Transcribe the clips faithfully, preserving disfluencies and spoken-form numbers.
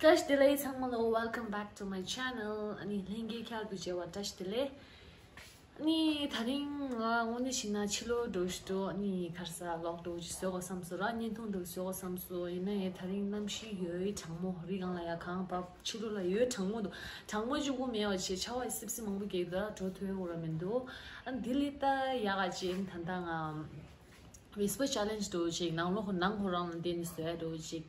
བཀྲ་ཤིས་བདེ་ལེགས་ཚང་མ་ལ། Welcome back to my channel. ཨ་ནི་ལྷན་རྒྱས་ཁྱེད་ཀྱི་མཇལ་བ་བཀྲ་ཤིས་བདེ་ལེགས། ཨ་ནི་དེ་རིང་ང་དངོས་གནས་བྱས་ན་ཕྱི་ལོགས་འགྲོ་ཞིག་འགྲོ། ཨ་ནི་ག་རེ་ཟ་ལོག་འགྲོ་ཅིག་བཟོ་དགོས་བསམ་སོང་ར། བརྙན་ཐུང་འགྲོ་བཟོ་དགོས་བསམ་སོང་། ཡིན་ན་ཡང་དེ་རིང་གནམ་གཤིས་ཡོད་གྲང་མོ་རི་སྒང་ལ་ཡ་གངས་བབས། ཕྱི་ལོགས་ལ་ཡོད་གྲང་མོ་འདུག་གྲང་མོ་གཅིག་པུ་མེད་པ་བྱས་ཆར་པ་སིབ་སིབ་མང་པོ་རྒྱག་གི་འདུག་འགྲོ་ཐུབ་ཡོད་ར་མི་འདུག་ཨ་ནི་དེ་ལས་ད་ཡག་ག་ཅིག་ད་ལྟ་ང་Whisper Challenge འདྲ་བོ་ཅིག་ནང་ལོགས་ནང་ཁོ་རང་ལ་བརྟེན་ནས་བཟོ་ཡ་འདྲ་བོ་ཅིག་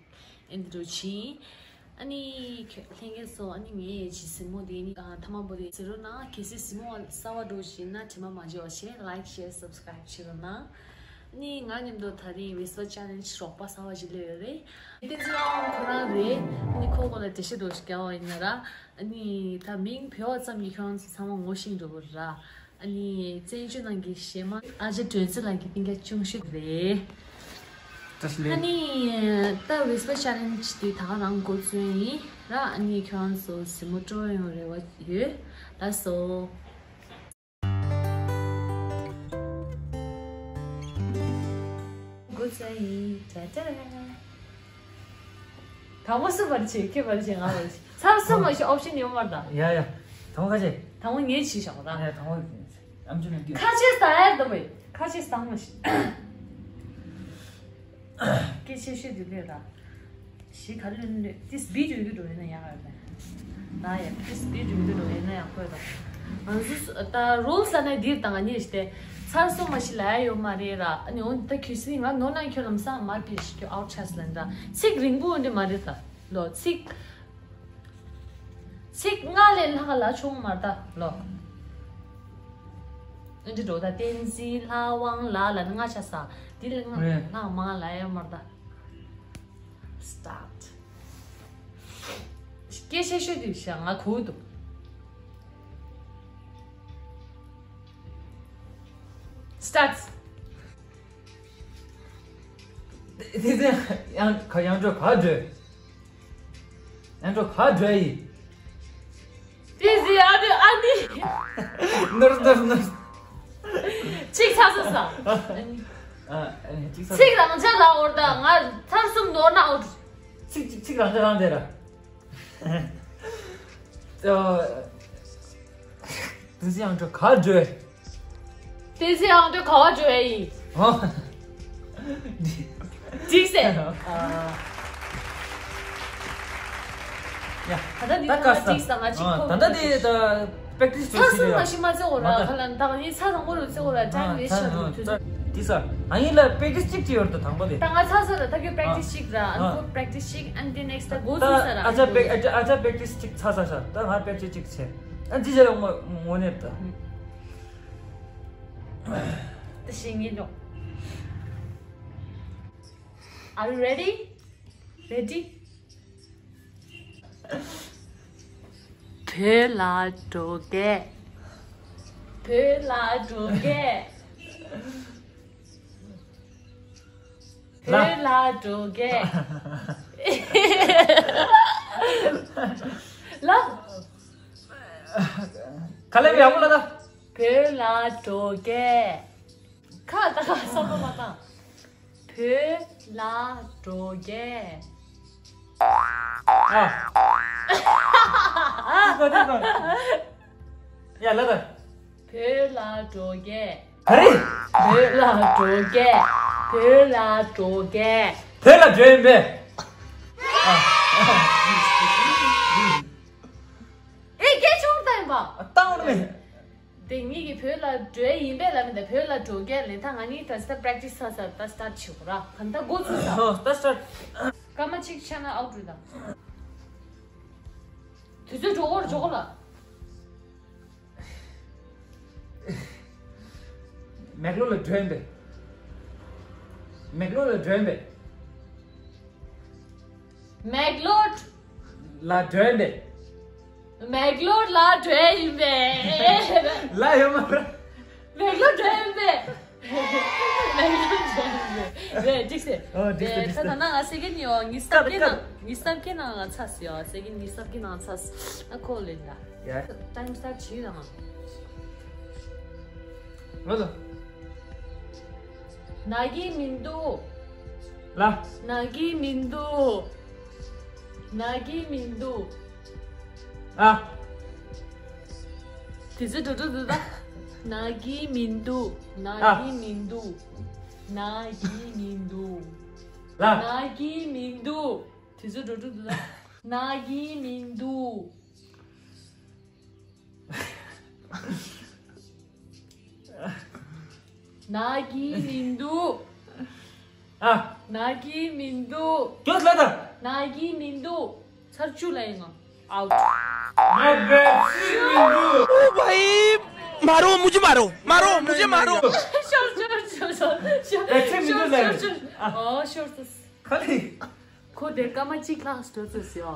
ཨེ་འདྲ་བོ་ཅིག་ཡིན། ཨ་ནི་ཁྱོད་ལྷན་རྒྱས་ཚོ། ཨ་ནི་ངའི་ཇི་གཟིགས་མོ་དེ་ནི་ཨ་ཐ་མ་པོ་དེ་གཟིགས་རོགས་གནང་། གལ་སྲིད་གཟིགས་མོ་གསར་པ་འདྲ་བོ་ཅིག་ཡིན་ན་དྲི་མ་མ་བརྗེད་པ་བྱས་Like, Share, Subscribe བྱེད་རོགས་གནང་། ཨ་ནི་ང་མཉམ་དུ་དེ་རིང་Whisper Challenge རོགས་པ་གསར་པ་ཅིག་སླེབས་ཡོད་རེད། བསྟན་འཛིན་ཁོ་རང་རེད། ཨ་ནི་ཁོ་སྐོར་ལ་འགྲེལ་བཤད་འདྲ་བོ་ཞིག་རྒྱག་པ་ཡིན་ན་ར། ཨ་ནི་ད་མིང་བོས་པ་ཙམ་གྱིས་ཁྱོད་རང་ཚོ་ཚང་མ་ངོ་ཤེས་འགྲོ་གི་རེད། ཨ་ནི་བཙན་བྱོལ་ནང་གི་གཞས་མ་ཨ་ཅག་སྒྲོལ་རྩེ་ལགས་ཀྱི་སྤུན་ཀྱག་ཆུང་ཤོས་རེད། བཀྲ་ཤིས་བདེ་ལེགས། ཨ་ནི་ད་Whisper Challenge དེ་ད་ག་རང་འགོ་བཙུགས་ཡིན་ར། ཨ་ནི་ཁྱོད་རང་ཚོ་གཟིགས་མོ་སྤྲོ་ཡོང་རེ་བ་ཡོད། ལགས་སོ། འགོ་བཙུགས་ཡིན། ཏྲ་ཏྲ། དང་པོ་སུ་བར་བྱེད། ཁྱེད་བར་བྱེད། ང་བར་བྱེད། ཚར་སོང་མ་ཤི་ཨོབ་ཤན་ཡོད་མ་རེད་ད། ཡ་ཡ། དང་པོ་ཁ་ཆེ། དང་པོ་ངས་བྱས་བཞག་ར། ཡ་ཡ། དང་པོ་ཨམ་ཆུ་ནས་ཁ་ཆེ་ཟ་ཡ་ད་བས། ཁ་ཆེ་ཟ་མ་ཤི། སྐད་ཆེ་ཤོས་དེ་ལས་ར། ཞི་ག་ལོན་ལོས་ཏིས་བི་ཌིའོ་གི་འགྲོ་ཡིན་ན་ཡག་ཡོད་པས། ད་ཡ་ཏིས་བི་ཌིའོ་གི་འགྲོ་ཡིན་ན་ཡག་པོ་ཡོད་ད། ང་ཚོ་ད་རུལ་ས་ནས་འདིར་དང་ང་གཉིས་ཞིག་སྟེ། ཚར་སོང་མ་ཤི་ལ་ཡ་ཡོད་མ་རེད་ར། ཨ་ནི་འོན་ད་ཁྱོད་སྲིད་ང་ནོར་ན་ཁྱོད་ལམ་སང་མར་ཕེབས་ཤིག་ཁྱོད་ཨའུ་ཊི་ཆགས་ལན་ད། ཚིག་རིང་པོ་འདི་མ་རེད་ད་ལོ། ཚིག་ཚིག་ལྔ་ལས་ལྷག་ལ་ཆུང་མ་ད་ལོ། འདི་འགྲོ་ད། བསྟན་འཛིན་ལྷ་དབང་ལ་ལ་ནི་ལྔ་ཆ་ས། འདི་ལས་ལྔ་རེད། ལྷག་མང་ལ་ཡ་མར་ད། Start. སྐད་ཆེ་ཤོས་དེ་བྱ་ང་གོ་འདུག Start. དེ་དེ་ཡང་ག་ཡང་འགྲོ་ག་འགྲོ། ཡང་འགྲོ་ག་འགྲོ་ཡི། དེ་ཟི་ཨ་དེ་ཨ་ནི། ནུར་ནུར་ནུར། ཅིག་ཚ་ས་ས། ཨ་ཨ་ནི་ཅིག་ཚ། ཚིག་རང་ཆ་ལ་འོར་ད་ང་ཚར་གསུམ་ནོར་ན་འོར། ཚིག་ཅིག་ཚིག་རང་ཆ་རང་དེ་ར། ཨ། དེ་ཟི་ཡང་འགྲོ་ག་འགྲོ། དེ་ཟི་ཡང་འགྲོ་ག་བ་འགྲོ་ཡ་ཡིན། ཨོ། འགྲིག་ཟེར། ཨ། ཡ། ད་ལྟ་འདི་ད་ཀ་ས། འགྲིག་ས་ང་ཅིག་ཨ། ད་ལྟ་འདི་ད་པེག་ཊི་སི་ཚར་སོང་མ་ཤི་མ་ཚེ་འོ་ར་ཁ་ལ་ད་ནི་ཚར་རང་འོ་རུ་ཚེ་འོ་ར་ཊའིམ་ཝེ་སི་ཊི་བྱ་རུ་དུས་ཚོད། འདི་ས། ཨ་ཡིན་ལ་པེག་ཊི་སི་གཅིག་ཅིག་ཡོད་རེད་ད་དང་པོ་དེ། ད་ང་ཚར་ས་ར་ད་ཁྱོད་པེག་ཊི་སི་གཅིག་ར། ཨ་ཁོ་པེག་ཊི་སི་གཅིག་ཨན་དེ་ནེག་སི་ཊི་ད་འགོ་ཚུགས་ས་ར། ཨ་ཅག་པེག་ཨ་ཅག་ཨ་ཅག་པེག་ཊི་སི་གཅིག་ཚར་ས་ཤ་ད་ང་པེག་ཊི་སི་གཅིག་བྱས། ཨ་འདི་བྱས་ལ་ངོ་ངོ་ནས་ད། ད་ཤེས་ངེས་འགྲོ། Are you ready? Ready? བོད་ལ་འགྲོ་གས། བོད་ལ་འགྲོ་གས། ལ། བོད་ལ་འགྲོ་གས། ལ། ག་ལེ་ཡག་པོ་ལ་ད། བོད་ལ་འགྲོ་གས། ཁ་ད་ཁ་བསམ་བློ་མ་བཏང་། བོད་ལ་འགྲོ་གས། ཨ། ཏི་ཀོ་ཏི་ཀོ། ཡ་ལ་ད། བོད་ལ་འགྲོ་གས། ག་རེ། བོད་ལ་འགྲོ་གས། བོད་ལ་འགྲོ་གས། བོད་ལ་འགྲོ་ཡིན་པས། ཨ། ཨེ་སྐད་ཆོག་ད་ཡིན་པ། བཏང་བར་མེད། དེ་ངེད་ཀྱིས་བོད་ལ་འགྲོ་ཡིན་པས་ལབ་མི་འདུག་བོད་ལ་འགྲོ་གས་ལེན་ད་ང་གཉིས་ད་ད་པེག་ཊི་སི་ཚར་ཚར་ད་སི་ཊར་ཊི་བྱེད་དགོས་ར། ག་ད་འགོ་ཚུགས་ས། ཨོ་ད་སི་ཊར་ཊི། སྐར་མ་གཅིག་ཆགས་ན་ཨའུ་ཊི་རེད་ད། དུས་ཚོད་འགྲོ་གོ་ར་འགྲོ་གོ་ལ། མེག་ལོར་ལ་འགྲོ་ཡིན་པས། མེག་ལོར་ལ་འགྲོ་ཡིན་པས། མེག་ལོར། ལ་འགྲོ་ཡིན་པས། མེག་ལོར་ལ་འགྲོ་ཡིན་པས། ལ་ཡོད་མ་རེད། མེག་ལོར་འགྲོ་ཡིན་པས། མེག་ལོར་འགྲོ་ཡིན་པས། རེད་འགྲིག་སེ། ཨོ་འགྲིག་སེ་རེད། འགྲིག་སེ། ད་ད་ན་ང་སེ་ཀེན་ཡོ་ཉི་ཤུ་རྩ་བརྒྱད་ནང་ཉི་ཤུ་རྩ་བརྒྱད་ནང་ང་ཚ་སེ་ཡོ། སེ་ཀེན་ཉི་ཤུ་རྩ་བརྒྱད་ནང་ཚ་སེ། ཨ་ཁོ་ལེན་ད། ཡ། ཊའིམ་སི་ཊར་ཊི་བྱེད་དང་། ལོ་ལོ། ན་གི་མི་འདུག་ལ། ན་གི་མི་འདུག་ན་གི་མི་འདུག་ཨ། དེ་ཚོ་འགྲོ་འགྲོ་འདུག་ད། ན་གི་མི་འདུག་ན་གི་མི་འདུག་ན་གི་མི་འདུག་ལ། ན་གི་མི་འདུག་དེ་ཚོ་འགྲོ་འགྲོ་འདུག་ད། ན་གི་མི་འདུག་ན་གི་མི་འདུག་ཨ། ན་གི་མི་འདུག་ཁྱོད་ལ་ད། ན་གི་མི་འདུག་ཚར་བཅུ་ལ་ཡིན་ང་། out། ང་བེབ་སི་མི་འདུག ओ भाई, मारो, मुझे मारो, मारो, मुझे मारो। ཤོར་ཤོར་ཤོར་ཤོར་ཤོར་བེབ་སི་མི་འདུག་ལ་ཡིན། ཤོར་ཤོར་ཨ། ཨོ་ཤོར་སོང་། ཁ་ལི། ཁོ་དེར་སྐར་མ་གཅིག་ལྷག་འགྲོ་ཚར་སོང་ཡོ།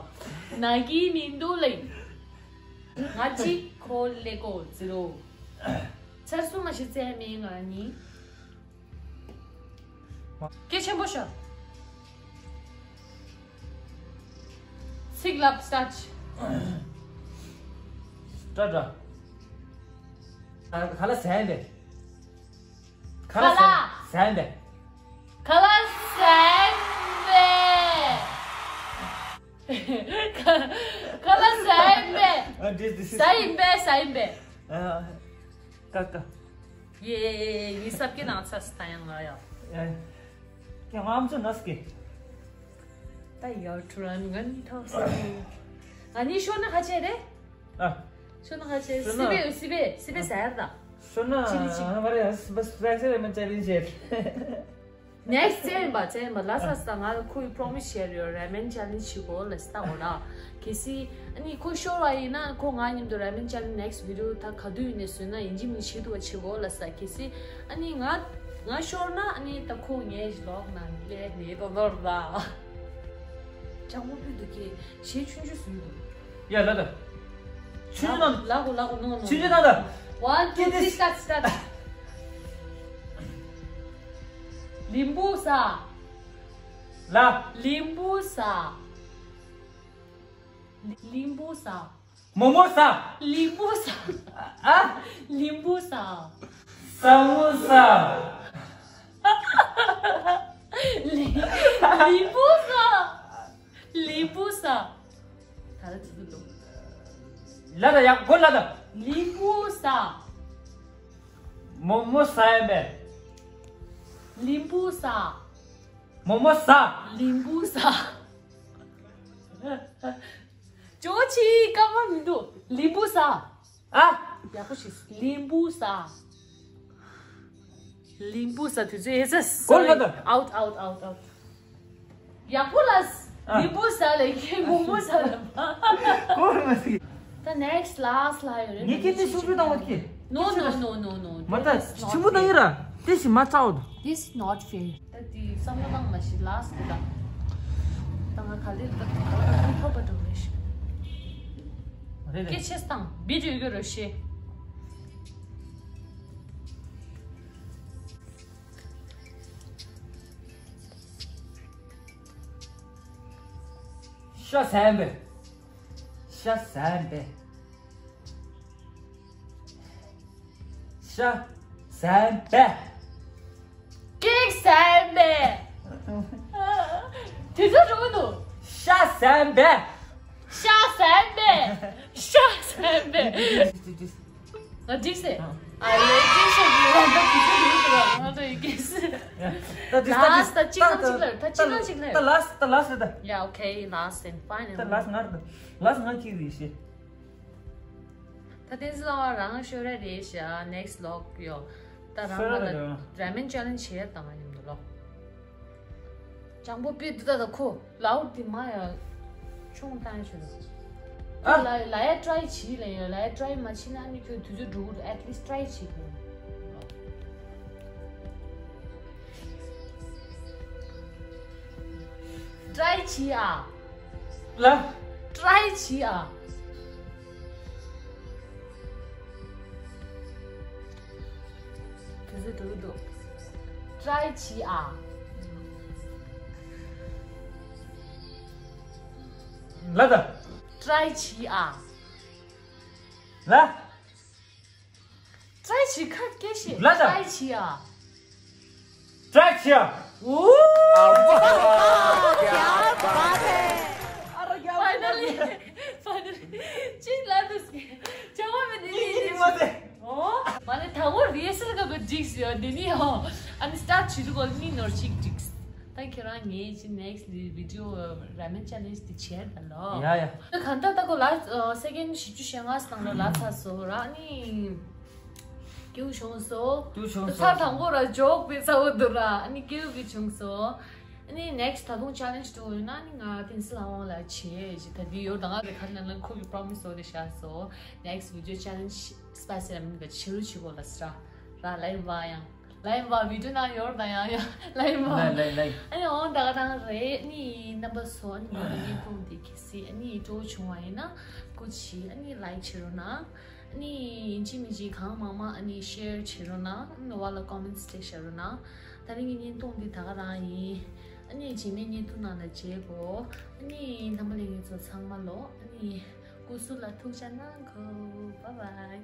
ན་གི་མི་འདུག་ལ་ཡིན། ང་གཅིག་ཁོ་ལེ་གོ་ཛི་རོ། ཚར་གསུམ་མ་ཞིག་བཙལ་མེད་ང་གཉིས། སྐད་ཆེན་པོ་ཤོད། ཚིག་ལབ་སྟཱཊ། སྟཱཊ་ར། ཁ་ལ་ཟན་དེ། ཁ་ལ་ཟན་དེ། ཁ་ལ་ཟན་དེ། ཁ་ལ་ཟན་དེ། ཨ། འདི་འདི། ཟ་ཡིན་པས། ཟ་ཡིན་པས། ཨ། ཀ་ཀ་ཡེ་ཡེ་ཡེ་ཡེ། ཡིན་སབ་ཀྱི་ནང་ཚ་སི་ད་ཡང་ང་ཡ། ཡ། ཀྱང་ཨམ་ཅོ་ནས་ཀྱི། ད་ཡར་ཐུ་རན་ང་ནི་ཐོག་སོང་། ང་ནི་ཤོ་ན་ཁ་ཆེ་རེད། ཨ། ཤོ་ན་ཁ་ཆེ། ཤོ་ན། སི་བེ་སི་བེ་སི་བེ་ཟེར་ད། ཤོ་ན། ཅི་ནི་ཅི། ཨ་མ་རེད། ཨ་སི་བ་སི་བ་སི་རེད་མ་ཅ་རིན་ཅེ། next ཚེ་ཡིན་པ་ཚེ་ཡིན་པ་ལ་ས་ས་ང་ཁོའི་པྲོ་མི་སི་བྱས་ཡོད། ར་མེན་ཅ་ལེན་ཇི་བྱེད་དགོས་ལ་ས་འོ་ལ། གལ་སྲིད་ཨ་ནི་ཁོ་ཤོར་བ་ཡིན་ན་ཁོ་ང་མཉམ་དུ་ར་མེན་ཅ་ལེན་ཇི་next video ད་ག་དུས་ཡིན་ནས་བཟོས་ན་ཡིན་གཅིག་མིན་གཅིག་བྱེད་ཐུབ་པ་བྱེད་དགོས་ལ་ས། གལ་སྲིད་ཨ་ནི་ང་ང་ཤོར་ན་ཨ་ནི་ད་ཁོ་ངའི་ལོག་ན་ལས་ལས་དོ་ནོར་ལ། ཅང་མོ་པི་འདུག་གི་གཞས་ཆུང་ཆུང་བཟོས་འདུག་ཡ་ལ་ད། ཆུང་ཆུང་ནང་། ལ་གོ་ལ་གོ་ནོ་ནོ། ཆུང་ཆུང་ནང་ད། One, two, three, start, start. ལིམ་བུ་ཟ། ལ། ལིམ་བུ་ཟ། ལིམ་བུ་ཟ། མོ་མོ་ཟ། ལིམ་བུ་ཟ། ཨ། ལིམ་བུ་ཟ། ཟ་མོ་ཟ། ལི་ལིམ་བུ་ཟ། ལིམ་བུ་ཟ། ད་ལ་ཙི་ཙི་འདུག་ལ་ད་ཡག་གོ་ལ་ད། ལིམ་བུ་ཟ། མོ་མོ་ཟ་ཡ་མེད། ལིམ་བུ་ཟ། མོ་མོ་ཟ། ལིམ་བུ་ཟ། ཇོ་ཆི་ཀ་མ་མི་འདུག་ལིམ་བུ་ཟ། ཨ། ཡག་པོ་ཞིག་ལིམ་བུ་ཟ། ལིམ་བུ་ཟ་དུས་ཚོད་ཨེ་ཟ། གོ་ལ་ད། out, out, out, out. ཡག་པོ་ལ། ཨ། ལིམ་བུ་ཟ་ལས་ཁྱེད་མོ་མོ་ཟ་ལ་མ། གོ་ར་མ་སི། ད་next last ལ་ཡོད་རེད། ངས་ཁྱེད་ནི་སུ་སུ་བཏང་བ་ཁྱེད། No, no, no, no, no. མ་ད་ཆི་མོ་བཏང་ཡིན་ར། This is not fair. This is not fair. ད་དེ་བསམ་བློ་བཏང་མ་ཤི་last དེ་དང་། ད་ང་ག་ལེར་ད་ག་ལ་ད་ཐོབ་པ་འགྲོ་རེད་ཤི། རེད་རེད། སྐད་ཆེས་བཏང་བི་ཌིའོ་གི་རོ་ཤི། ཤ་ཟན་པས། ཤ་ཟན་པས། ཤ་ཟན་པས། ཀེག་ཟན་པས། དེ་ཚོ་འགྲོ་གི་འདུག་ཤ་ཟན་པས། ཤ་ཟན་པས། ཤ་ཟན་པས། ང་འགྲིག་སེ། ཨ་ལེ་ཀེག་ཤ་གི་ང་འདྲ་དེ་ཚོ་འགྲོ་གི་འདུག་ང་འདྲ་ཡི་ཀེག་སེ། ད་དེ་ད་last ད་གཅིག་ནང་གཅིག་ལ་ད་གཅིག་ནང་གཅིག་ལ། ད་last ད་last རེད་ད། Yeah, okay, last and final. ད་last ང་རེད་ད། last ང་གཅིག་རེད་ཤེས། ད་བསྟན་འཛིན་ལགས་རང་ཤོར་ར་རེད་ཤག next vlog ཡོད། ད་རང་ཤོར་ར་ལ་རེད། ར་མེན་ཅ་ལེན་ཇི་བྱེད་དང་ང་མཉམ་དུ་ལོ། ཅང་པོ་པི་དུ་ད་ད་ཁོ་ལའུ་དི་མ་ཡ་ཆུང་བཏང་ཆུ་ཨ། ལ་ལ་ཡ་try བྱེད་ལ་ཡ་ལ་ཡ་try མ་བྱེད་ན་ནི་ཁྱོད་དུས་ཚོད་འགྲོ་གི་འདུག at least try བྱེད་དགོས། try བྱེད་ཨ། ལ། try བྱེད་ཨ། དུས་ཚོད་འགྲོ་གི་འདུག try བྱེད་ཨ། ལ་ད། try བྱེད་ཨ། ལ། try བྱེད་ཁ་སྐད་བཤད། ལ་ད། try བྱེད་ཨ། try བྱེད་ཨ། ཨོ། क्या बात है। Finally. ཅིག་ལབ་འདུག་ཟེར། ཅང་མ་མེད་ནི་ནི་ནི་ནི། ཨོ། མ་ནི་ད་གོ་རི་ཧར་སལ་ག་གོ་འགྲིག་ཟེར་ཡོད་འདི་ནི་ཡོ། ཨ་ནི་སི་ཊར་ཊི་བྱེད་དུས་གོ་ནི་ནོར་ཅིག་འགྲིག་ད་ཁྱེད་རང་ངའི་ཅི་next video ramen challenge དེ་བྱེད་ད་ལོ། ཡ་ཡ། གང་ལྟར་ད་གོ་ལ་སེ་ཀེན་ཌི་བཞི་བཅུ་ཞེ་ལྔ་སྟེང་ལོ་ལ་ཚ་སོ་ར་ནི། སྐྱིད་བྱུང་སོ། སྐྱིད་བྱུང་སོ། ཚར་དང་པོ་ར་ཇོག་པའི་ཚ་བོ་འདུག་ར་ཨ་ནི་སྐྱིད་གི་བྱུང་སོ། ཨ་ནི་next ད་དུང་challenge དུ་ཡོད་ན་ནི་ང་ཏིན་སི་ལ་ཝང་ལ་བྱེད་ཅི་ད་དུས་ཡོད་ད་ང་རེ་ཁ་ན་ལ་ཁོ་གི་པྲོ་མི་སི་བོ་དེ་བཞག་སོ། next video challenge spicy ramen ག་ཆེ་རུ་ཆེ་གོ་ལ་སི་ར་ར་ལ་ཡིན་བ་ཡང་ལ་ཡིན་བ་video ན་ཡོད་ད་ཡང་ཡང་ལ་ཡིན་བ། ལ་ལ་ལ། ཨ་ནི་འོང་ད་ག་དང་རེད་ནི་རྣམ་པ་སོ་ཨ་ནི་ང་གི་བརྙན་ཐུང་དེ་གལ་སྲིད་ཨ་ནི་སྤྲོ་བོ་བྱུང་བ་ཡིན་ན་སྐུ་མཁྱེན་ཨ་ནི་like བྱེད་རོགས་གནང་། ཨ་ནི་ཡིན་གཅིག་མིན་གཅིག་གང་མང་མང་ཨ་ནི་ཤེར་བྱེད་རོགས་གནང་། ཨ་ནི་བ་ལ་ཀོ་མེན་ཊི་སི་བྱེད་རོགས་གནང་། ད་རིང་གི་བརྙན་ཐུང་འདི་ད་ག་རང་ཡིན། ཨ་ནི་རྗེས་མའི་བརྙན་ཐུང་ནང་ལ་མཇལ་གོ་ཨ་ནི་རྣམ་པ་ལྷན་རྒྱས་ཚོ་ཚང་མ་ལོ་ཨ་ནི་སྐུ་གཟུགས་ལ་ཐུགས་ཅག་གནང་གོ Bye bye.